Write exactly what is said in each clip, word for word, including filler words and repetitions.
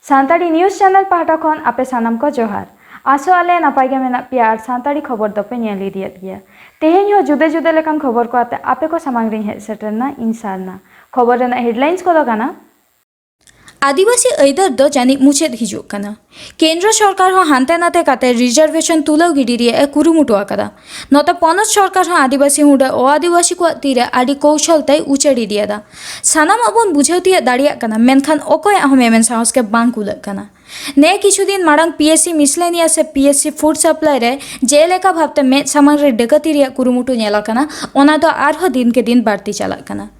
Santali news channel ᱯᱟᱦᱴᱟ ᱠᱷᱚᱱ ᱟᱯᱮ ᱥᱟᱱᱟᱢ ᱠᱚ ᱡᱚᱦᱟᱨ᱾ ᱟᱥᱚᱜ ᱟᱞᱮ ᱱᱟᱯᱟᱭ ᱜᱮ ᱢᱮᱱᱟᱜ ᱯᱮᱭᱟ ᱟᱨ ᱥᱟᱱᱛᱟᱲᱤ ᱠᱷᱚᱵᱚᱨ ᱫᱚᱯᱮ ᱧᱮᱞ ᱤᱫᱤᱭᱮᱫ ᱜᱮᱭᱟ᱾ ᱛᱮᱦᱮᱧ ᱦᱚᱸ ᱡᱩᱫᱟᱹ ᱡᱩᱫᱟᱹ ᱞᱮᱠᱟᱱ ᱠᱷᱚᱵᱚᱨ ᱠᱚ ᱟᱛᱮ ᱟᱯᱮ ᱠᱚ ᱥᱟᱢᱟᱝ ᱨᱤᱧ ᱦᱮᱡ ᱥᱮᱴᱮᱨ ᱮᱱᱟ ᱤᱧ ᱥᱟᱨᱱᱟ᱾ ᱠᱷᱚᱵᱚᱨ ᱨᱮᱱᱟᱜ ᱦᱮᱰᱞᱟᱭᱤᱱᱥ ᱠᱚᱫᱚ ᱠᱟᱱᱟ, ᱟᱹᱫᱤᱵᱟᱹᱥᱤ ᱟᱹᱭᱫᱟᱹᱨ ᱫᱚ ᱡᱟᱹᱱᱤᱡ ᱢᱩᱪᱟᱹᱫ ᱦᱤᱡᱩᱜ ᱠᱟᱱᱟ᱾ ᱠᱮᱱᱫᱨᱚ ᱥᱚᱨᱠᱟᱨ ᱦᱚᱸ ᱦᱟᱱᱛᱮ ᱱᱟᱛᱮ ᱠᱟᱛᱮ ᱨᱤᱡᱟᱨᱵᱷᱮᱥᱚᱱ ᱛᱩᱞᱟᱹᱣ ᱜᱤᱰᱤ ᱨᱮᱭᱟᱜ ᱮ ᱠᱩᱨᱩᱢᱩᱴᱩ ᱟᱠᱟᱫᱟ᱾ ᱱᱚᱛᱮ ᱯᱚᱱᱚᱛ ᱥᱚᱨᱠᱟᱨ ᱦᱚᱸ ᱟᱹᱫᱤᱵᱟᱹᱥᱤ ᱦᱩᱰᱟᱹ ᱚ ᱟᱹᱫᱤᱵᱟᱹᱥᱤ ᱠᱚᱣᱟᱜ ᱛᱤᱨᱮ ᱟᱹᱰᱤ ᱠᱚᱣᱥᱚᱞ ᱛᱮᱭ ᱩᱪᱟᱹᱲ ᱤᱫᱤᱭᱮᱫᱟ᱾ ᱥᱟᱱᱟᱢᱟᱜ ᱵᱚᱱ ᱵᱩᱡᱷᱟᱹᱣ ᱛᱤᱭᱟᱹᱜ ᱫᱟᱲᱮᱭᱟᱜ ᱠᱟᱱᱟ, ᱢᱮᱱᱠᱷᱟᱱ ᱚᱠᱚᱭᱟᱜ ᱦᱚᱸ ᱢᱮᱢᱮᱱ ᱥᱟᱦᱚᱥ ᱜᱮ ᱵᱟᱝ ᱠᱩᱞᱟᱹᱜ ᱠᱟᱱᱟ᱾ ᱱᱮ ᱠᱤᱪᱷᱩ ᱫᱤᱱ ᱢᱟᱲᱟᱝ ᱯᱤ ᱮᱥ ᱥᱤ ᱢᱤᱥᱞᱮᱱᱤᱭᱟ ᱥᱮ P S C food supply ᱨᱮ ᱡᱮᱞᱮᱠᱟ ᱵᱷᱟᱵᱛᱮ ᱢᱮᱫ ᱥᱟᱢᱟᱝ ᱨᱮ ᱰᱟᱹᱠᱟᱹᱛᱤ ᱨᱮᱭᱟᱜ ᱠᱩᱨᱩᱢᱩᱴᱩ ᱧᱮᱞ ᱟᱠᱟᱱᱟ, ᱚᱱᱟ ᱫᱚ ᱟᱨᱦᱚᱸ ᱫᱤᱱ ᱠᱮ ᱫᱤᱱ ᱵᱟᱹᱲᱛᱤ ᱪᱟᱞᱟᱜ ᱠᱟᱱᱟ᱾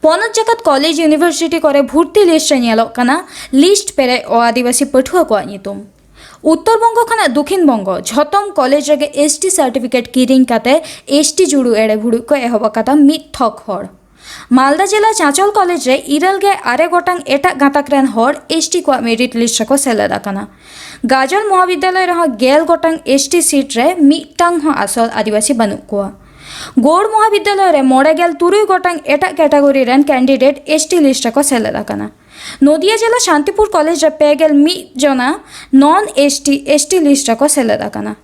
ᱯᱚᱱᱚᱛ ᱡᱟᱠᱟᱛ ᱠᱚᱞᱮᱡᱽ ᱤᱭᱩᱱᱤᱵᱷᱟᱨᱥᱤᱴᱤ ᱠᱚᱨᱮ ᱵᱷᱩᱨᱛᱤ ᱞᱤᱥᱴ ᱨᱮ ᱧᱮᱞᱚᱜ ᱠᱟᱱᱟ ᱞᱤᱥᱴ ᱯᱮᱨᱮᱡ ᱚ ᱟᱹᱫᱤᱵᱟᱹᱥᱤ ᱯᱟᱹᱴᱷᱩᱣᱟᱹ ᱠᱚᱣᱟᱜ ᱧᱩᱛᱩᱢ᱾ ᱩᱛᱛᱚᱨ ᱵᱚᱝᱜᱚ ᱠᱷᱚᱱᱟᱜ ᱫᱚᱠᱷᱤᱱ ᱵᱚᱝᱜᱚ ᱡᱷᱚᱛᱚᱢ ᱠᱚᱞᱮᱡᱽ ᱨᱮᱜᱮ ᱮᱥ ᱴᱤ ᱥᱟᱨᱴᱤᱯᱷᱤᱠᱮᱴ ᱠᱤᱨᱤᱧ ᱠᱟᱛᱮ ᱮᱥ ᱴᱤ ᱡᱩᱲᱩ ᱮᱲᱮ ᱵᱷᱩᱲᱩᱡ ᱠᱚ ᱮᱦᱚᱵ ᱟᱠᱟᱫᱟ ᱢᱤᱫ ᱛᱷᱚᱠ ᱦᱚᱲ᱾ ᱢᱟᱞᱫᱟ ᱡᱮᱞᱟ ᱪᱟᱸᱪᱚᱞ ᱠᱚᱞᱮᱡᱽ ᱨᱮ ᱤᱨᱟᱹᱞ ᱜᱮ ᱟᱨᱮ ᱜᱚᱴᱟᱝ ᱮᱴᱟᱜ ᱜᱟᱸᱛᱟᱠ ᱨᱮᱱ ᱦᱚᱲ ᱮᱥ ᱴᱤ ᱠᱚᱣᱟᱜ ᱢᱮᱨᱤᱴ ᱞᱤᱥᱴ ᱨᱮᱠᱚ ᱥᱮᱞᱮᱫ ᱟᱠᱟᱱᱟ᱾ ᱜᱟᱡᱚᱞ ᱢᱚᱦᱟᱵᱤᱫᱽᱫᱟᱞᱚᱭ ᱨᱮᱦᱚᱸ ᱜᱮᱞ ᱜᱚᱴᱟᱝ ᱮᱥ ᱴᱤ ᱥᱤᱴ ᱨᱮ ᱢᱤᱫᱴᱟᱝ ᱦᱚᱸ ᱟᱥᱚᱞ ᱟᱹᱫᱤᱵᱟᱹᱥᱤ ᱵᱟᱹᱱᱩᱜ ᱠᱚᱣᱟ᱾ ᱜᱳᱲ ᱢᱚᱦᱟᱵᱤᱫᱽᱫᱟᱞᱚᱭ ᱨᱮ ᱢᱚᱬᱮ ᱜᱮᱞ ᱛᱩᱨᱩᱭ ᱜᱚᱴᱟᱝ ᱮᱴᱟᱜ ᱠᱮᱴᱟᱜᱚᱨᱤ ᱨᱮᱱ ᱠᱮᱱᱰᱤᱰᱮᱴ ᱮᱥ ᱴᱤ ᱞᱤᱥᱴ ᱨᱮᱠᱚ ᱥᱮᱞᱮᱫ ᱟᱠᱟᱱᱟ᱾ ᱱᱚᱫᱤᱭᱟ ᱡᱮᱞᱟ ᱥᱟᱱᱛᱤᱯᱩᱨ ᱠᱚᱞᱮᱡᱽ ᱨᱮ ᱯᱮ ᱜᱮᱞ ᱢᱤᱫ ᱡᱚᱱᱟ ᱱᱚᱱ S T S T list ᱨᱮᱠᱚ ᱥᱮᱞᱮᱫ ᱟᱠᱟᱱᱟ᱾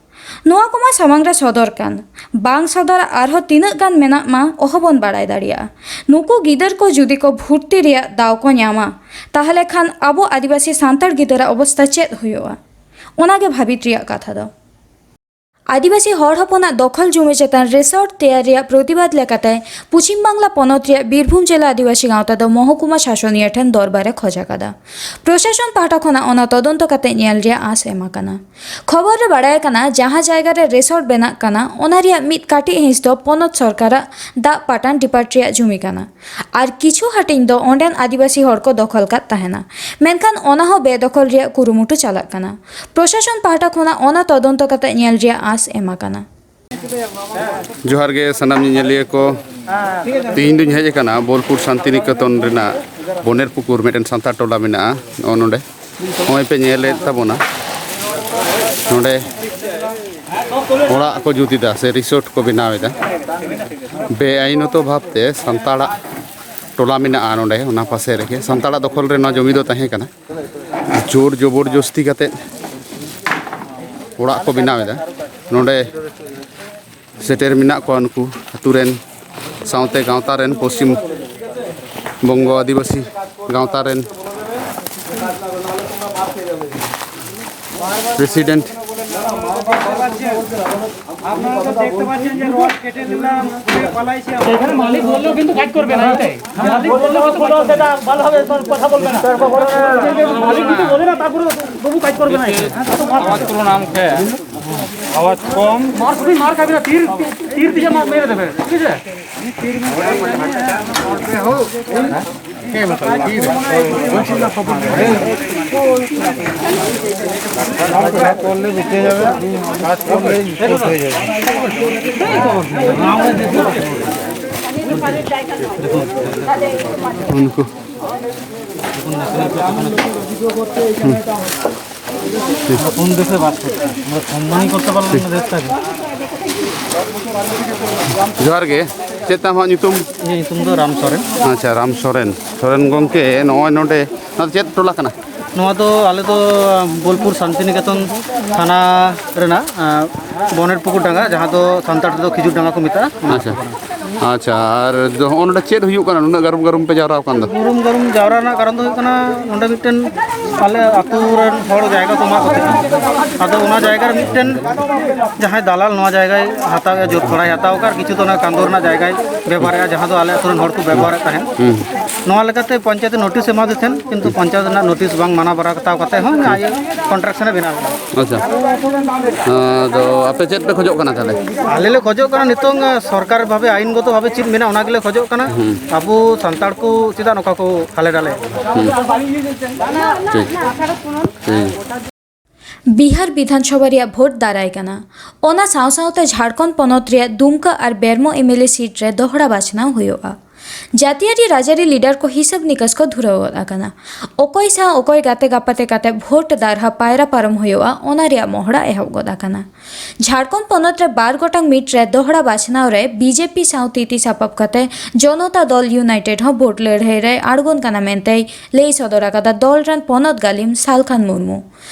ᱱᱚᱣᱟ ᱠᱚᱢᱟ ᱥᱟᱢᱟᱝ ᱨᱮ ᱥᱚᱫᱚᱨ ᱠᱟᱱ, ᱵᱟᱝ ᱥᱚᱫᱚᱨ ᱟᱨᱦᱚᱸ ᱛᱤᱱᱟᱹᱜ ᱜᱟᱱ ᱢᱮᱱᱟᱜ ᱢᱟ ᱚᱦᱚᱵᱚᱱ ᱵᱟᱲᱟᱭ ᱫᱟᱲᱮᱭᱟᱜᱼᱟ᱾ ᱱᱩᱠᱩ ᱜᱤᱫᱟᱹᱨ ᱠᱚ ᱡᱩᱫᱤ ᱠᱚ ᱵᱷᱩᱨᱛᱤ ᱨᱮᱭᱟᱜ ᱫᱟᱣ ᱠᱚ ᱧᱟᱢᱟ, ᱛᱟᱦᱚᱞᱮ ᱠᱷᱟᱱ ᱟᱵᱚ ᱟᱹᱫᱤᱵᱟᱹᱥᱤ ᱥᱟᱱᱛᱟᱲ ᱜᱤᱫᱟᱹᱨᱟᱜ ᱚᱵᱚᱥᱛᱟ ᱪᱮᱫ ᱦᱩᱭᱩᱜᱼᱟ? ᱚᱱᱟᱜᱮ ᱵᱷᱟᱹᱵᱤᱛ ᱨᱮᱭᱟᱜ ᱠᱟᱛᱷᱟ ᱫᱚ᱾ ᱟᱹᱫᱤᱵᱟᱹᱥᱤ ᱦᱚᱲ ᱦᱚᱯᱚᱱᱟᱜ ᱫᱚᱠᱷᱚᱞ ᱡᱩᱢᱤ ᱪᱮᱛᱟᱱ ᱨᱤᱥᱚᱨᱴ ᱛᱮᱭᱟᱨ ᱨᱮᱭᱟᱜ ᱯᱨᱚᱛᱤᱵᱟᱫ ᱞᱮᱠᱟᱛᱮ ᱯᱚᱪᱷᱤᱢ ᱵᱟᱝᱞᱟ ᱯᱚᱱᱚᱛ ᱨᱮᱭᱟᱜ ᱵᱤᱨᱵᱷᱩᱢ ᱡᱮᱞᱟ ᱟᱹᱫᱤᱵᱟᱹᱥᱤ ᱜᱟᱶᱛᱟ ᱫᱚ ᱢᱚᱦᱚᱠᱩᱢᱟ ᱥᱟᱥᱚᱱᱤᱭᱟᱹ ᱴᱷᱮᱱ ᱫᱚᱨᱵᱟᱨ ᱮ ᱠᱷᱚᱡᱽ ᱟᱠᱟᱫᱟ᱾ ᱯᱨᱚᱥᱟᱥᱚᱱ ᱯᱟᱦᱴᱟ ᱠᱷᱚᱱᱟᱜ ᱚᱱᱟ ᱛᱚᱫᱚᱱᱛᱚ ᱠᱟᱛᱮ ᱧᱮᱞ ᱨᱮᱭᱟᱜ ᱟᱸᱥ ᱮᱢ ᱟᱠᱟᱱᱟ᱾ ᱠᱷᱚᱵᱚᱨ ᱨᱮ ᱵᱟᱲᱟᱭ ᱟᱠᱟᱱᱟ, ᱡᱟᱦᱟᱸ ᱡᱟᱭᱜᱟ ᱨᱮ ᱨᱤᱥᱚᱨᱴ ᱵᱮᱱᱟᱜ ᱠᱟᱱᱟ, ᱚᱱᱟ ᱨᱮᱭᱟᱜ ᱢᱤᱫ ᱠᱟᱹᱴᱤᱡ ᱦᱤᱸᱥ ᱫᱚ ᱯᱚᱱᱚᱛ ᱥᱚᱨᱠᱟᱨᱟᱜ ᱫᱟᱜ ᱯᱟᱴᱟᱱ ᱰᱤᱯᱟᱨᱴ ᱨᱮᱭᱟᱜ ᱡᱩᱢᱤ ᱠᱟᱱᱟ᱾ ᱟᱨ ᱠᱤᱪᱷᱩ ᱦᱟᱹᱴᱤᱧ ᱫᱚ ᱚᱸᱰᱮᱱ ᱟᱹᱫᱤᱵᱟᱹᱥᱤ ᱦᱚᱲ ᱠᱚ ᱫᱚᱠᱷᱚᱞ ᱠᱟᱫ ᱛᱟᱦᱮᱱᱟ, ᱢᱮᱱᱠᱷᱟᱱ ᱚᱱᱟ ᱦᱚᱸ ᱵᱮᱫᱚᱠᱷᱚᱞ ᱨᱮᱭᱟᱜ ᱠᱩᱨᱩᱢᱩᱴᱩ ᱪᱟᱞᱟᱜ ᱠᱟᱱᱟ᱾ ᱯᱨᱚᱥᱟᱥᱚᱱ ᱯᱟᱦᱴᱟ ᱠᱷᱚᱱᱟᱜ ᱚᱱᱟ ᱛᱚᱫᱚᱱᱛᱚ ᱠᱟᱛᱮ ᱧᱮᱞ ᱨᱮᱭᱟᱜ ᱟᱸᱥ ᱮᱢ ᱟᱠᱟᱱᱟ᱾ ᱡᱚᱦᱟᱨ ᱜᱮ ᱥᱟᱱᱟᱢ ᱧᱮᱧᱮᱞᱤᱭᱟᱹ ᱠᱚ᱾ ᱛᱮᱦᱮᱧ ᱫᱚᱧ ᱦᱮᱡ ᱟᱠᱟᱱᱟ ᱵᱳᱞᱯᱩᱨ ᱥᱟᱱᱛᱤᱱᱤᱠᱮᱛᱚᱱ ᱨᱮᱱᱟᱜ ᱵᱚᱱᱮᱨ ᱯᱩᱠᱩᱨ, ᱢᱤᱫᱴᱮᱱ ᱥᱟᱱᱛᱟᱲ ᱴᱚᱞᱟ ᱢᱮᱱᱟᱜᱼᱟ᱾ ᱱᱚᱜᱼᱚ ᱱᱚᱰᱮ ᱱᱚᱜᱼᱚᱭ ᱯᱮ ᱧᱮᱞᱮᱫ ᱛᱟᱵᱚᱱᱟ, ᱱᱚᱰᱮ ᱚᱲᱟᱜ ᱠᱚ ᱡᱩᱛ ᱮᱫᱟ ᱥᱮ ᱨᱤᱥᱚᱨᱴ ᱠᱚ ᱵᱮᱱᱟᱣ ᱮᱫᱟ᱾ ᱵᱮᱟᱭᱤᱱᱚᱛᱚ ᱵᱷᱟᱵᱽᱛᱮ ᱥᱟᱱᱛᱟᱲᱟᱜ ᱴᱚᱞᱟ ᱢᱮᱱᱟᱜᱼᱟ ᱱᱚᱰᱮ, ᱚᱱᱟ ᱯᱟᱥᱮ ᱨᱮᱜᱮ ᱥᱟᱱᱛᱟᱲᱟᱜ ᱫᱚᱠᱷᱚᱞ ᱨᱮ ᱱᱚᱣᱟ ᱡᱚᱢᱤ ᱫᱚ ᱛᱟᱦᱮᱸ ᱠᱟᱱᱟ᱾ ᱡᱳᱨ ᱡᱚᱵᱚᱨ ᱡᱚᱥᱛᱤ ᱠᱟᱛᱮᱫ ᱚᱲᱟᱜ ᱠᱚ ᱵᱮᱱᱟᱣ ᱮᱫᱟ᱾ ᱱᱚᱰᱮ ᱥᱮᱴᱮᱨ ᱢᱮᱱᱟᱜ ᱠᱚᱣᱟ ᱱᱩᱠᱩ ᱟᱹᱛᱩ ᱨᱮᱱ, ᱥᱟᱶᱛᱮ ᱜᱟᱶᱛᱟ ᱨᱮᱱ, ᱯᱚᱥᱪᱤᱢ ᱵᱚᱝᱜᱚ ᱟᱹᱫᱤᱵᱟᱹᱥᱤ ᱜᱟᱶᱛᱟ ᱨᱮᱱ ᱯᱨᱮᱥᱤᱰᱮᱱᱴ᱾ আপনারা তো দেখতে পাচ্ছেন যে রড কেটে দিলাম, পুড়িয়ে পালাইছি আমরা। এখানে মালিক বললেও কিন্তু কাজ করবে না, এটাই। মালিক বললেও কোনো সেটা ভালোভাবে কোনো কথা বলবে না। মালিক যদি বলে না, তারপরে তবু কাজ করবে না এখানে। আওয়াজ তুলো না মুখে, আওয়াজ কম। মার, তুমি মার খাবে না, তীর, তীর দিয়ে মার মেরে দেবে, ঠিক আছে? ᱩᱱᱠᱩ ᱡᱚᱦᱟᱨ ᱜᱮ᱾ ᱪᱮᱫ ᱛᱟᱢ ᱦᱟᱸᱜ ᱧᱩᱛᱩᱢ? ᱤᱧᱟᱹᱜ ᱧᱩᱛᱩᱢ ᱫᱚ ᱨᱟᱢ ᱥᱚᱨᱮᱱ᱾ ᱟᱪᱪᱷᱟ, ᱨᱟᱢ ᱥᱚᱨᱮᱱ᱾ ᱥᱚᱨᱮᱱ ᱜᱚᱢᱠᱮ, ᱱᱚᱜᱼᱚᱭ ᱱᱚᱰᱮ, ᱱᱚᱣᱟ ᱫᱚ ᱪᱮᱫ ᱴᱚᱞᱟ ᱠᱟᱱᱟ? ᱱᱚᱣᱟ ᱫᱚ ᱟᱞᱮ ᱫᱚ ᱵᱳᱞᱯᱩᱨ ᱥᱟᱱᱛᱤᱱᱤᱠᱮᱛᱚᱱ ᱛᱷᱟᱱᱟ ᱨᱮᱱᱟᱜ, ᱟᱸ, ᱵᱚᱱᱮᱨ ᱯᱩᱠᱩᱨ ᱰᱟᱸᱜᱟ, ᱡᱟᱦᱟᱸ ᱫᱚ ᱥᱟᱱᱛᱟᱲ ᱛᱮᱫᱚ ᱠᱷᱤᱡᱩᱨ ᱰᱟᱸᱜᱟ ᱠᱚ ᱢᱮᱛᱟᱜᱼᱟ᱾ ᱟᱪᱪᱷᱟ, ᱟᱪᱪᱷᱟ᱾ ᱟᱨ ᱫᱚ ᱦᱚᱸᱜᱼᱚ ᱱᱚᱰᱮ ᱪᱮᱫ ᱦᱩᱭᱩᱜ ᱠᱟᱱᱟ, ᱱᱩᱱᱟᱹᱜ ᱜᱟᱹᱨᱩᱢ ᱜᱟᱹᱨᱩᱢ ᱯᱮ ᱡᱟᱣᱨᱟ ᱟᱠᱟᱱ ᱫᱚ? ᱜᱟᱹᱨᱩᱢ ᱜᱟᱹᱨᱩᱢ ᱡᱟᱣᱨᱟ ᱨᱮᱱᱟᱜ ᱠᱟᱨᱚᱱ ᱫᱚ ᱦᱩᱭᱩᱜ ᱠᱟᱱᱟ, ᱱᱚᱰᱮ ᱢᱤᱫᱴᱮᱱ ᱟᱞᱮ ᱟᱹᱛᱩ ᱨᱮᱱ ᱦᱚᱲ ᱡᱟᱭᱜᱟ ᱠᱚ ᱮᱢᱟᱜ ᱠᱚ ᱛᱟᱦᱮᱸᱱᱟ᱾ ᱟᱫᱚ ᱚᱱᱟ ᱡᱟᱭᱜᱟ ᱨᱮ ᱢᱤᱫᱴᱮᱱ ᱡᱟᱦᱟᱸᱭ ᱫᱟᱞᱟᱞ ᱱᱚᱣᱟ ᱡᱟᱭᱜᱟᱭ ᱦᱟᱛᱟᱣᱮᱫᱼᱟ, ᱡᱳᱨ ᱛᱷᱚᱲᱟᱭ ᱦᱟᱛᱟᱣ ᱟᱠᱟᱫ, ᱠᱤᱪᱷᱩ ᱫᱚ ᱚᱱᱟ ᱠᱟᱸᱫᱚᱨ ᱨᱮᱱᱟᱜ ᱡᱟᱭᱜᱟᱭ ᱵᱮᱵᱚᱦᱟᱨᱮᱫᱼᱟ, ᱡᱟᱦᱟᱸ ᱫᱚ ᱟᱞᱮ ᱟᱹᱛᱩ ᱨᱮᱱ ᱦᱚᱲ ᱠᱚ ᱵᱮᱵᱚᱦᱟᱨᱮᱫ ᱛᱟᱦᱮᱸᱱ᱾ ᱦᱩᱸ᱾ ᱱᱚᱣᱟ ᱞᱮᱠᱟᱛᱮ ᱯᱚᱧᱪᱟᱭᱮᱛ ᱱᱳᱴᱤᱥ ᱮᱢᱟᱫᱮ ᱛᱟᱦᱮᱸᱱ, ᱠᱤᱱᱛᱩ ᱯᱚᱧᱪᱟᱭᱮᱛ ᱨᱮᱱᱟᱜ ᱱᱳᱴᱤᱥ ᱵᱟᱝ ᱢᱟᱱᱟᱣ ᱵᱟᱨᱟ ᱦᱟᱛᱟᱣ ᱠᱟᱛᱮ ᱦᱚᱸ ᱟᱡ ᱠᱚᱱᱴᱨᱟᱠᱥᱚᱱᱮ ᱵᱮᱱᱟᱣ ᱮᱫᱟ᱾ ᱟᱪᱪᱷᱟ᱾ ᱟᱫᱚ ᱟᱯᱮ ᱪᱮᱫ ᱯᱮ ᱠᱷᱚᱡᱚᱜ ᱠᱟᱱᱟ ᱛᱟᱦᱞᱮ? ᱟᱞᱮ ᱞᱮ ᱠᱷᱚᱡᱚᱜ ᱠᱟᱱᱟ ᱱᱤᱛᱚᱝ, ᱟᱸ, ᱥᱚᱨᱠᱟᱨ ᱵᱷᱟᱵᱮ, ᱟᱭᱤᱱᱜᱚᱛᱚ ᱵᱷᱟᱵᱮ ᱪᱮᱫ ᱢᱮᱱᱟᱜᱼᱟ, ᱚᱱᱟ ᱜᱮᱞᱮ ᱠᱷᱚᱡᱚᱜ ᱠᱟᱱᱟ᱾ ᱦᱩᱸ᱾ ᱟᱵᱚ ᱥᱟᱱᱛᱟᱲ ᱠᱚ ᱪᱮᱫᱟᱜ ᱱᱚᱝᱠᱟ ᱠᱚ ᱦᱟᱞᱮ ᱰᱟᱞᱮ? ᱦᱩᱸ᱾ ᱴᱷᱤᱠ᱾ ᱴᱷᱤᱠ᱾ ᱵᱤᱦᱟᱨ ᱵᱤᱫᱷᱟᱱᱥᱚᱵᱷᱟ ᱨᱮᱭᱟᱜ ᱵᱷᱳᱴ ᱫᱟᱨᱟᱭ ᱠᱟᱱᱟ᱾ ᱚᱱᱟ ᱥᱟᱶ ᱥᱟᱶᱛᱮ ᱡᱷᱟᱲᱠᱷᱚᱸᱰ ᱯᱚᱱᱚᱛ ᱨᱮᱭᱟᱜ ᱫᱩᱢᱠᱟ ᱟᱨ ᱵᱮᱨᱢᱚ ᱮᱢ ᱮᱞ ᱮ ᱥᱤᱴ ᱨᱮ ᱫᱚᱦᱲᱟ ᱵᱟᱪᱷᱱᱟᱣ ᱦᱩᱭᱩᱜᱼᱟ᱾ ᱡᱟᱹᱛᱤᱭᱟᱹᱨᱤ ᱨᱟᱡᱽᱟᱹᱨᱤ ᱞᱤᱰᱟᱨ ᱠᱚ ᱦᱤᱥᱟᱹᱵ ᱱᱤᱠᱟᱹᱥ ᱠᱚ ᱫᱷᱩᱨᱟᱹᱣ ᱜᱚᱫ ᱟᱠᱟᱱᱟ᱾ ᱚᱠᱚᱭ ᱥᱟᱶ ᱚᱠᱚᱭ ᱜᱟᱛᱮ ᱜᱟᱯᱟᱛᱮ ᱠᱟᱛᱮ ᱵᱷᱳᱴ ᱫᱟᱨᱦᱟ ᱯᱟᱭᱨᱟ ᱯᱟᱨᱚᱢ ᱦᱩᱭᱩᱜᱼᱟ, ᱚᱱᱟ ᱨᱮᱭᱟᱜ ᱢᱚᱦᱲᱟ ᱮᱦᱚᱵ ᱜᱚᱫ ᱟᱠᱟᱱᱟ᱾ ᱡᱷᱟᱲᱠᱷᱚᱸᱰ ᱯᱚᱱᱚᱛ ᱨᱮ ᱵᱟᱨ ᱜᱚᱴᱟᱝ ᱢᱤᱴ ᱨᱮ ᱫᱚᱦᱲᱟ ᱵᱟᱪᱷᱱᱟᱣ ᱨᱮ ᱵᱤᱡᱮᱯᱤ ᱥᱟᱶ ᱛᱤ ᱛᱤ ᱥᱟᱯᱟᱵ ᱠᱟᱛᱮ ᱡᱚᱱᱚᱛᱟ ᱫᱚᱞ ᱤᱭᱩᱱᱟᱭᱴᱮᱰ ᱦᱚᱸ ᱵᱷᱳᱴ ᱞᱟᱹᱲᱦᱟᱹᱭ ᱨᱮᱭ ᱟᱬᱜᱚᱱ ᱠᱟᱱᱟ ᱢᱮᱱᱛᱮᱭ ᱞᱟᱹᱭ ᱥᱚᱫᱚᱨ ᱟᱠᱟᱫᱟ ᱫᱚᱞ ᱨᱮᱱ ᱯᱚᱱᱚᱛ ᱜᱟᱹᱞᱤᱢ ᱥᱟᱞᱠᱷᱟᱱ ᱢᱩᱨᱢᱩ᱾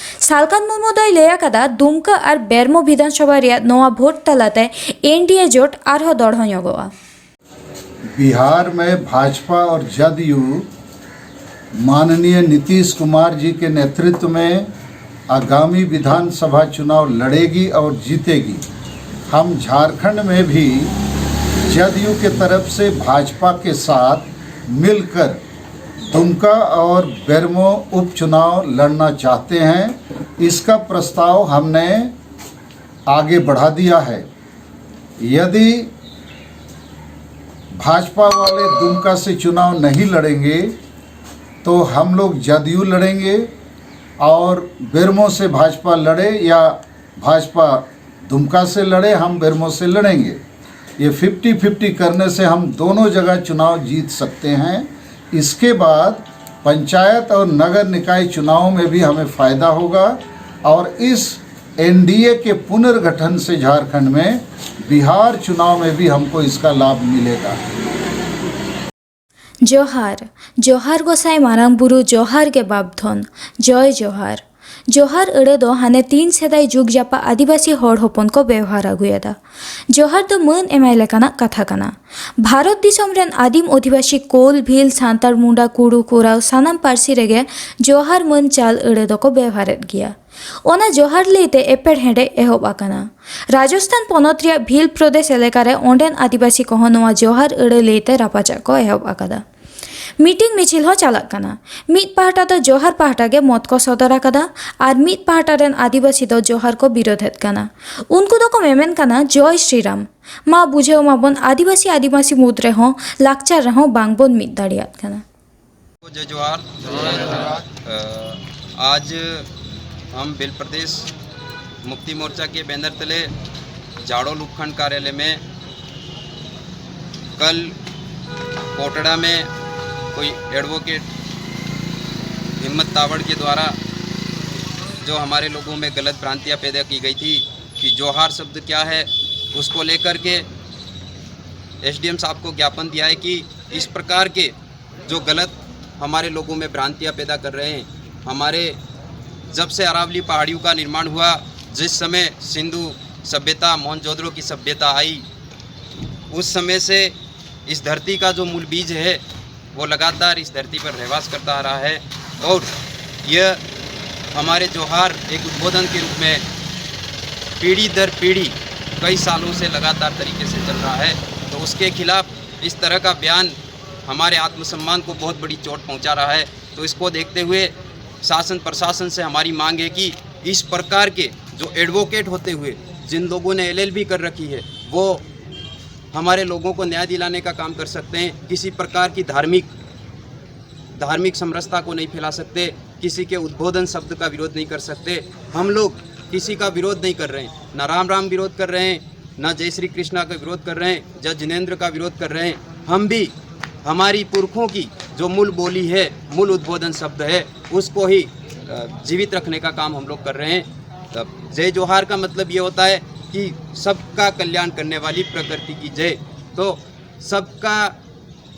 ᱥᱟᱞᱠᱷᱟᱱ ᱢᱩᱨᱢᱩ ᱫᱚᱭ ᱞᱟᱹᱭ ᱟᱠᱟᱫᱟ, ᱫᱩᱢᱠᱟ ᱟᱨ ᱵᱮᱨᱢᱚ ᱵᱤᱫᱷᱟᱱ ᱥᱚᱵᱷᱟ ᱨᱮᱭᱟᱜ ᱱᱚᱣᱟ ᱵᱷᱳᱴ ᱛᱟᱞᱟᱛᱮ ᱮᱱᱰᱤᱮ ᱡᱳᱴ ᱟᱨᱦᱚᱸ ᱫᱚᱲᱦᱚ ᱧᱚᱜᱚᱜᱼᱟ᱾ बिहार में भाजपा और जदयू माननीय नीतीश कुमार जी के नेतृत्व में आगामी विधानसभा चुनाव लड़ेगी और जीतेगी। हम झारखंड में भी जदयू के तरफ से भाजपा के साथ मिलकर दुमका और बेरमो उपचुनाव लड़ना चाहते हैं। इसका प्रस्ताव हमने आगे बढ़ा दिया है। यदि भाजपा वाले दुमका से चुनाव नहीं लड़ेंगे तो हम लोग जदयू लड़ेंगे और बेरमो से भाजपा लड़े या भाजपा दुमका से लड़े, हम बेरमो से लड़ेंगे। ये फिफ्टी फिफ्टी करने से हम दोनों जगह चुनाव जीत सकते हैं। इसके बाद पंचायत और नगर निकाय चुनाव में भी हमें फायदा होगा और इस एनडीए के पुनर्गठन से झारखंड में बिहार चुनाव में भी हमको इसका लाभ मिलेगा। ᱡᱚᱦᱟᱨ᱾ ᱡᱚᱦᱟᱨ ᱜᱚᱸᱥᱟᱭ ᱢᱟᱨᱟᱝ ᱵᱩᱨᱩ, ᱡᱚᱦᱟᱨ ᱜᱮ ᱵᱟᱯ ᱫᱷᱚᱱ᱾ ᱡᱚᱭ ᱡᱚᱦᱟᱨ᱾ ᱡᱚᱦᱟᱨ ᱟᱹᱲᱟᱹ ᱫᱚ ᱦᱟᱱᱮ ᱛᱤᱱ ᱥᱮᱫᱟᱭ ᱡᱩᱜᱽ ᱡᱟᱯᱟᱜ ᱟᱹᱫᱤᱵᱟᱹᱥᱤ ᱦᱚᱲ ᱦᱚᱯᱚᱱ ᱠᱚ ᱵᱮᱣᱦᱟᱨ ᱟᱹᱜᱩᱭᱮᱫᱟ᱾ ᱡᱚᱦᱟᱨ ᱫᱚ ᱢᱟᱹᱱ ᱮᱢᱟᱭ ᱞᱮᱠᱟᱱᱟᱜ ᱠᱟᱛᱷᱟ ᱠᱟᱱᱟ᱾ ᱵᱷᱟᱨᱚᱛ ᱫᱤᱥᱚᱢ ᱨᱮᱱ ᱟᱹᱫᱤᱢ ᱚᱫᱷᱤᱵᱟᱹᱥᱤ ᱠᱳᱞ, ᱵᱷᱤᱞ, ᱥᱟᱱᱛᱟᱲ, ᱢᱩᱱᱰᱟ, ᱠᱩᱲᱩ, ᱠᱳᱨᱟᱣ ᱥᱟᱱᱟᱢ ᱯᱟᱹᱨᱥᱤ ᱨᱮᱜᱮ ᱡᱚᱦᱟᱨ ᱢᱟᱹᱱ ᱪᱟᱞ ᱟᱹᱲᱟᱹ ᱫᱚᱠᱚ ᱵᱮᱣᱦᱟᱨᱮᱫ ᱜᱮᱭᱟ᱾ ᱚᱱᱟ ᱡᱚᱦᱟᱨ ᱞᱟᱹᱭᱛᱮ ᱮᱯᱮᱨᱦᱮᱸᱰᱮᱡ ᱮᱦᱚᱵ ᱟᱠᱟᱱᱟ᱾ ᱨᱟᱡᱚᱥᱛᱷᱟᱱ ᱯᱚᱱᱚᱛ ᱨᱮᱭᱟᱜ ᱵᱷᱤᱞ ᱯᱨᱚᱫᱮᱥ ᱮᱞᱟᱠᱟ ᱨᱮ ᱚᱸᱰᱮᱱ ᱟᱹᱫᱤᱵᱟᱹᱥᱤ ᱠᱚᱦᱚᱸ ᱱᱚᱣᱟ ᱡᱚᱦᱟᱨ ᱟᱹᱲᱟᱹ ᱞᱟᱹᱭᱛᱮ ᱨᱟᱯᱟᱪᱟᱜ ᱠᱚ ᱮᱦᱚᱵ ᱟᱠᱟᱫᱟ᱾ ᱢᱤᱴᱤᱝ ᱢᱤᱪᱷᱤᱞ ᱦᱚᱸ ᱪᱟᱞᱟᱜ ᱠᱟᱱᱟ᱾ ᱢᱤᱫ ᱯᱟᱦᱴᱟ ᱫᱚ ᱡᱚᱦᱟᱨ ᱯᱟᱦᱴᱟ ᱜᱮ ᱢᱚᱛ ᱠᱚ ᱥᱚᱫᱚᱨ ᱟᱠᱟᱫᱟ ᱟᱨ ᱢᱤᱫ ᱯᱟᱦᱴᱟ ᱨᱮᱱ ᱟᱹᱫᱤᱵᱟᱹᱥᱤ ᱫᱚ ᱡᱚᱦᱟᱨ ᱠᱚ ᱵᱤᱨᱳᱫᱷᱮᱫ ᱠᱟᱱᱟ᱾ ᱩᱱᱠᱩ ᱫᱚᱠᱚ ᱢᱮᱢᱮᱱ ᱠᱟᱱᱟ, ᱡᱚᱭ ᱥᱨᱤᱨᱟᱢ᱾ ᱢᱟ ᱵᱩᱡᱷᱟᱹᱣ ᱢᱟᱵᱚᱱ, ᱟᱹᱫᱤᱵᱟᱹᱥᱤ ᱟᱹᱫᱤᱵᱟᱹᱥᱤ ᱢᱩᱫᱽ ᱨᱮᱦᱚᱸ ᱞᱟᱠᱪᱟᱨ ᱨᱮᱦᱚᱸ ᱵᱟᱝᱵᱚᱱ ᱢᱤᱫ ᱫᱟᱲᱮᱭᱟᱜ ᱠᱟᱱᱟ᱾ जय जोहार। अ, आज हम भिल प्रदेश मुक्ति मोर्चा के बैनर तले जाड़ोल उपखंड कार्यालय में कल कोटड़ा में कोई एडवोकेट हिम्मत तावड़ के द्वारा जो हमारे लोगों में गलत भ्रांतियां पैदा की गई थी कि जोहार शब्द क्या है, उसको लेकर के एसडीएम साहब को ज्ञापन दिया है कि इस प्रकार के जो गलत हमारे लोगों में भ्रांतियां पैदा कर रहे हैं। हमारे जब से अरावली पहाड़ियों का निर्माण हुआ, जिस समय सिंधु सभ्यता, मोहनजोदड़ो की सभ्यता आई, उस समय से इस धरती का जो मूल बीज है, वो लगातार इस धरती पर रहवास करता आ रहा है। और यह हमारे जोहार एक उद्बोधन के रूप में पीढ़ी दर पीढ़ी कई सालों से लगातार तरीके से चल रहा है। तो उसके खिलाफ इस तरह का बयान हमारे आत्मसम्मान को बहुत बड़ी चोट पहुंचा रहा है। तो इसको देखते हुए शासन प्रशासन से हमारी मांग है कि इस प्रकार के जो एडवोकेट होते हुए जिन लोगों ने एलएलबी कर रखी है, वो हमारे लोगों को न्याय दिलाने का काम कर सकते हैं। किसी प्रकार की धार्मिक धार्मिक समरसता को नहीं फैला सकते, किसी के उद्बोधन शब्द का विरोध नहीं कर सकते। हम लोग किसी का विरोध नहीं कर रहे हैं, ना राम राम विरोध कर रहे हैं, ना जय श्री कृष्णा का विरोध कर रहे हैं, ना जिनेंद्र का विरोध कर रहे हैं। हम भी हमारी पुरखों की जो मूल बोली है, मूल उद्बोधन शब्द है, उसको ही अ, जीवित रखने का काम हम लोग कर रहे हैं। तब जय जोहार का मतलब ये होता है कि सबका कल्याण करने वाली प्रकृति की जय। तो सबका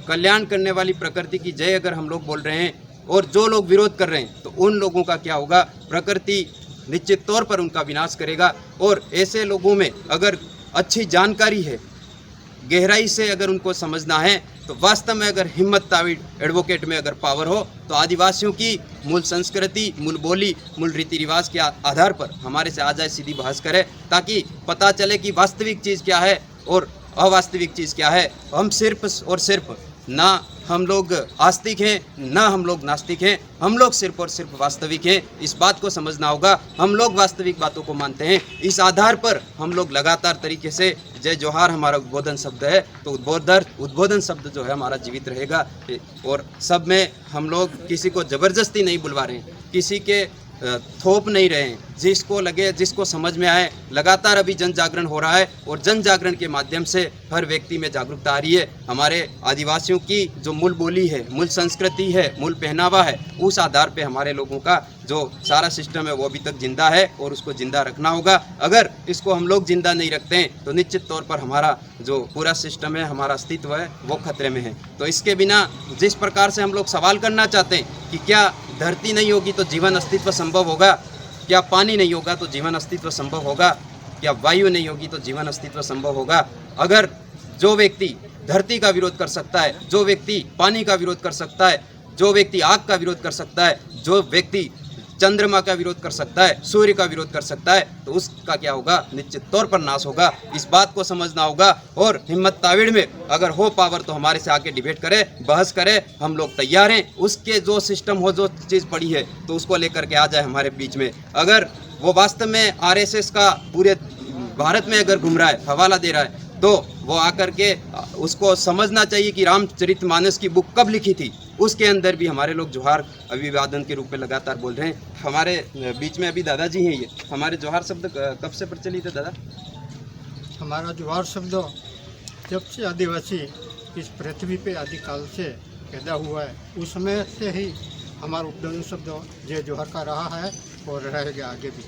कल्याण करने वाली प्रकृति की जय अगर हम लोग बोल रहे हैं और जो लोग विरोध कर रहे हैं, तो उन लोगों का क्या होगा? प्रकृति निश्चित तौर पर उनका विनाश करेगा। और ऐसे लोगों में अगर अच्छी जानकारी है, गहराई से अगर उनको समझना है, तो वास्तव में अगर हिम्मत तावड़ एडवोकेट में अगर पावर हो, तो आदिवासियों की मूल संस्कृति, मूल बोली, मूल रीति रिवाज के आ- आधार पर हमारे से आ जाए, सीधी बहस करे, ताकि पता चले कि वास्तविक चीज़ क्या है और अवास्तविक चीज़ क्या है। हम सिर्फ और सिर्फ, ना हम लोग आस्तिक हैं, ना हम लोग नास्तिक हैं, हम लोग सिर्फ और सिर्फ वास्तविक हैं। इस बात को समझना होगा। हम लोग वास्तविक बातों को मानते हैं, इस आधार पर हम लोग लगातार तरीके से जय जोहार हमारा उद्बोधन शब्द है, तो उद्बोधन उद्बोधन शब्द जो है हमारा जीवित रहेगा। और सब में हम लोग किसी को ज़बरदस्ती नहीं बुलवा रहे हैं, किसी के अ, थोप नहीं रहे हैं, जिसको लगे, जिसको समझ में आए, लगातार अभी जन जागरण हो रहा है और जन जागरण के माध्यम से हर व्यक्ति में जागरूकता आ रही है। हमारे आदिवासियों की जो मूल बोली है, मूल संस्कृति है, मूल पहनावा है, उस आधार पे हमारे लोगों का जो सारा सिस्टम है वो अभी तक जिंदा है और उसको जिंदा रखना होगा। अगर इसको हम लोग जिंदा नहीं रखते हैं तो निश्चित तौर पर हमारा जो पूरा सिस्टम है, हमारा अस्तित्व है, वो खतरे में है। तो इसके बिना जिस प्रकार से हम लोग सवाल करना चाहते हैं कि क्या धरती नहीं होगी तो जीवन अस्तित्व संभव होगा, क्या पानी नहीं होगा तो जीवन अस्तित्व संभव होगा, क्या वायु नहीं होगी तो जीवन अस्तित्व संभव होगा? अगर जो व्यक्ति धरती का विरोध कर सकता है, जो व्यक्ति पानी का विरोध कर सकता है, जो व्यक्ति आग का विरोध कर सकता है, जो व्यक्ति चंद्रमा का विरोध कर सकता है, सूर्य का विरोध कर सकता है, तो उसका क्या होगा? निश्चित तौर पर नाश होगा। इस बात को समझना होगा। और हिम्मत ताविड़ में अगर हो पावर तो हमारे से आके डिबेट करे, बहस करे, हम लोग तैयार हैं। उसके जो सिस्टम हो, जो चीज़ पड़ी है, तो उसको लेकर के आ जाए हमारे बीच में। अगर वो वास्तव में आरएसएस का पूरे भारत में अगर घूम रहा है, हवाला दे रहा है, तो वो आकर के उसको समझना चाहिए कि रामचरित मानस की बुक कब लिखी थी। उसके अंदर भी हमारे लोग जोहार अभिवादन के रूप में लगातार बोल रहे हैं। हमारे बीच में अभी दादाजी हैं, ये हमारे जोहार शब्द क- कब से प्रचलित है दादा? हमारा जोहार शब्द जब से आदिवासी इस पृथ्वी पे आदिकाल से पैदा हुआ है, उस समय से ही हमारा उपदन शब्द जय जोहार का रहा है और रहेगा आगे भी।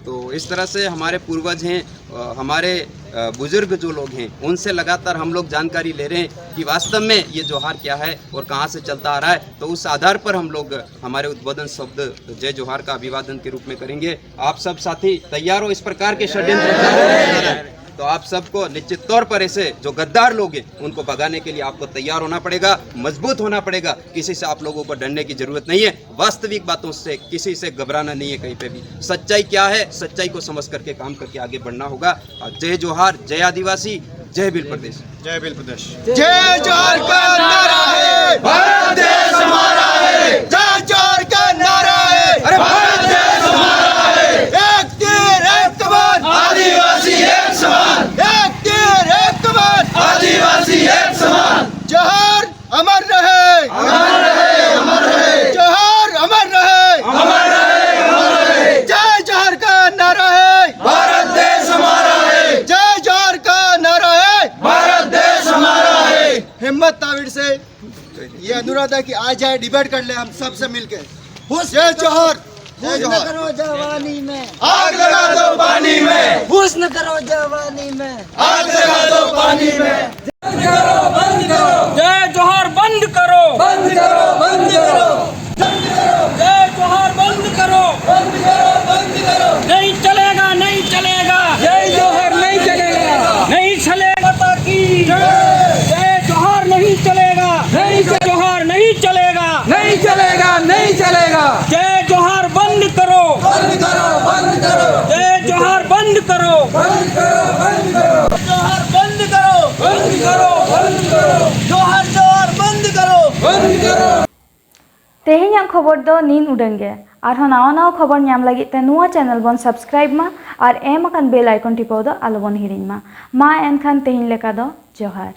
तो इस तरह से हमारे पूर्वज हैं, अ, हमारे अ, बुजुर्ग जो लोग हैं, उनसे लगातार हम लोग जानकारी ले रहे हैं कि वास्तव में ये जोहार क्या है और कहाँ से चलता आ रहा है। तो उस आधार पर हम लोग हमारे उद्बोधन शब्द जय जोहार का अभिवादन के रूप में करेंगे। आप सब साथी तैयार हो इस प्रकार के षड्यंत्र? तो आप सबको निश्चित तौर पर ऐसे जो गद्दार लोग हैं, उनको भगाने के लिए आपको तैयार होना पड़ेगा, मजबूत होना पड़ेगा। किसी से आप लोगों को डरने की जरूरत नहीं है। वास्तविक बातों से किसी से घबराना नहीं है कहीं पे भी। सच्चाई क्या है, सच्चाई को समझ करके काम करके आगे बढ़ना होगा। और जय जोहार, जय आदिवासी, जय भील प्रदेश। जय जोहार का नारा है, भारत देश हमारा है। जय जोहार का नारा है, अरे भारत देश हमारा है। एक तीर एक कमान, आदिवासी एक समान। एक तीर एक कमान, आदिवासी एक समान। जोहार अमर रहे, अमर रहे, अमर रहे। जोहार अमर रहे, अमर रहे, अमर रहे। जय ये अनुरोध है कि आ जाए, डिबेट कर ले हम सबसे मिलके। जय जोहार। हुस्न करो जवानी में। आग लगा दो पानी में। हुस्न करो जवानी में। आग लगा दो पानी में। जय जोहार बंद करो। बंद करो, बंद करो। जय जोहार बंद करो। बंद करो, बंद करो। नहीं चलेगा, नहीं चलेगा। जय जोहार नहीं चलेगा। नहीं चलेगा। माता की जय। जय जोहार नहीं चलेगा। नहीं चले- जोहार नहीं चलेगा। नहीं चलेगा, नहीं चलेगा। जय जोहार बंद करो। बंद करो, बंद करो। जय जोहार बंद करो। बंद करो, बंद करो। जोहार बंद करो। बंद करो, बंद करो। जोहार, जोहार बंद करो। बंद करो। ᱛᱮᱦᱮᱧᱟᱜ ᱠᱷᱚᱵᱚᱨ ᱫᱚ ᱱᱤᱱ ᱩᱰᱟᱹᱝ ᱜᱮ᱾ ᱟᱨᱦᱚᱸ ᱱᱟᱣᱟ ᱱᱟᱣᱟ ᱠᱷᱚᱵᱚᱨ ᱧᱟᱢ ᱞᱟᱹᱜᱤᱫ ᱛᱮ ᱱᱚᱣᱟ ᱪᱮᱱᱮᱞ ᱵᱚᱱ ᱥᱟᱵᱥᱠᱨᱟᱭᱤᱵ ᱢᱟ ᱟᱨ ᱮᱢ ᱟᱠᱟᱱ ᱵᱮᱞ ᱟᱭᱠᱚᱱ ᱴᱤᱯᱟᱹᱣ ᱫᱚ ᱟᱞᱚ ᱵᱚᱱ ᱦᱤᱲᱤᱧ ᱢᱟ᱾ ᱢᱟ ᱮᱱᱠᱷᱟᱱ ᱛᱮᱦᱮᱧ ᱞᱮᱠᱟ ᱫᱚ ᱡᱚᱦᱟᱨ᱾